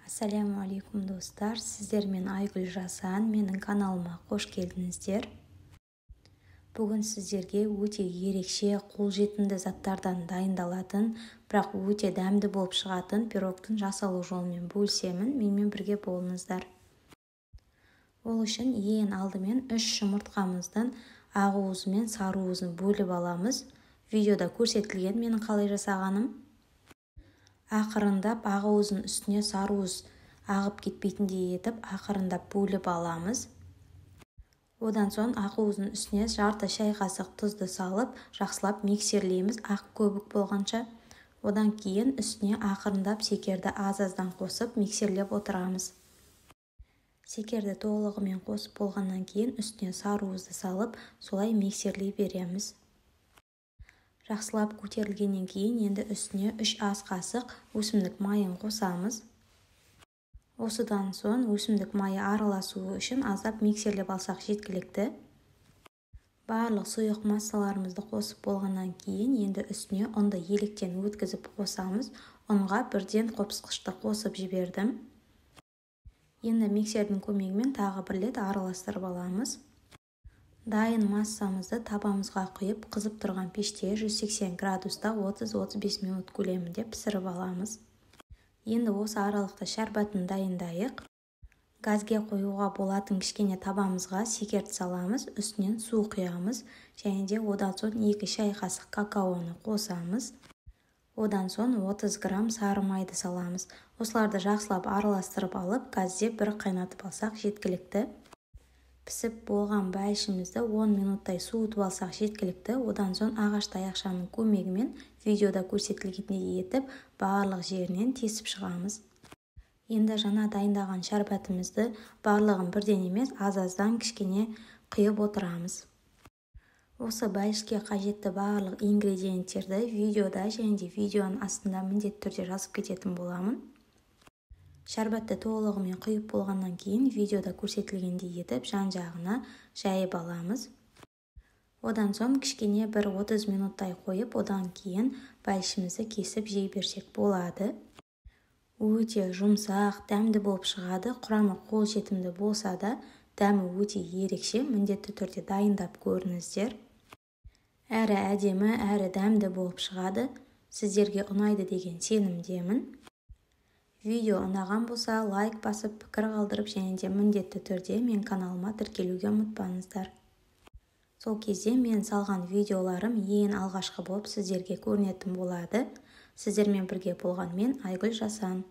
Ассаляму достар, сіздермен Айгүл Жасан, менің каналыма қош келдіңіздер. Бүгін сіздерге өте ерекше қолжетімді заттардан дайындалатын, бірақ өте дәмді болып шығатын пирогтың жасалу жолымен бөлісемін. Менімен бірге болыңыздар. Ол үшін ең алдымен 3 жұмыртқамыздың ақ уызы мен сары уызын бөліп аламыз. Видеода көрсетілген менің қалай жасағаным. Ақырындап ақ уыздың үстіне сары уыз ағып кетпейтіндей етіп ақырындап бөліп аламыз. Одан соң ақ уыздың үстіне жарты шай қасық тұзды салып, жақсылап миксерлейміз ақ көбік болғанша. Одан кейін үстіне ақырындап шекерді аз-аздан қосып миксерлеп отырамыз. Шекерді толығымен қосып болғаннан кейін үстіне сары уызды салып, солай миксерлей береміз. Жақсылап көтерілгеннен кейін енді үстіне 3 ас қасық өсімдік майын қосамыз. Осыдан соң өсімдік майы араласуы үшін аздап миксерлеп алсақ жеткілікті. Барлық сұйық массаларымызды қосып болғаннан кейін енді үстіне ұнды електен өткізіп қосамыз. Ұнға бірден қопсытқышты қосып жібердім. Енді миксердің көмегімен тағы бір рет араластырып аламыз. Дайын массамызды табамызға құйып, қызып тұрған пеште 180 градуста 30-35 минут көлемінде пісіріп аламыз. Енді осы аралықта шәрбатын дайындайық. Газге қоюға болатын кішкене табамызға шекерді саламыз, үстінен су құямыз және де одан соң 2 шай қасық какаоны қосамыз. Одан соң 30 грамм сары майды саламыз. Осыларды жақсылап араластырып алып, газде бір қайнатып алсақ жеткілікті. Пісіп болған бәлішімізді 10 минуттай суытып алсақ жеткілікті. Одан соң ағаш таяқшаның көмегімен видеода көрсетілгендей етіп барлық жерінен тесіп шығамыз. Енді жаңа дайындаған шәрбәтімізді барлығын бірден емес, аз-аздан кішкене құйып отырамыз. Осы бәлішке қажетті барлық ингредиенттерді видеода және де видеоның астында міндетті түрде жазып кететін боламын. Шәрбәтті толығымен құйып болғаннан кейін видеода көрсетілгендей етіп жан-жағына жайып аламыз. Одан соң кішкене бір 30 минуттай қойып, одан кейін бәлішімізді кесіп жей берсек болады. Өте жұмсақ, дәмді болып шығады. Құрамы қолжетімді болса да, дәмі өте ерекше, міндетті түрде дайындап көріңіздер. Әрі әдемі, әрі дәмді болып шығады. Сіздерге ұнайды деген сенімдемін. Видео ұнаған болса, лайк басып, пікір қалдырып және де міндетті түрде мен каналыма тіркелуге ұмытпаңыздар. Сол кезде мен салған видеоларым ең алғашқы болып сіздерге көрінетін болады. Сіздермен бірге болған мен Айгүл Жасан.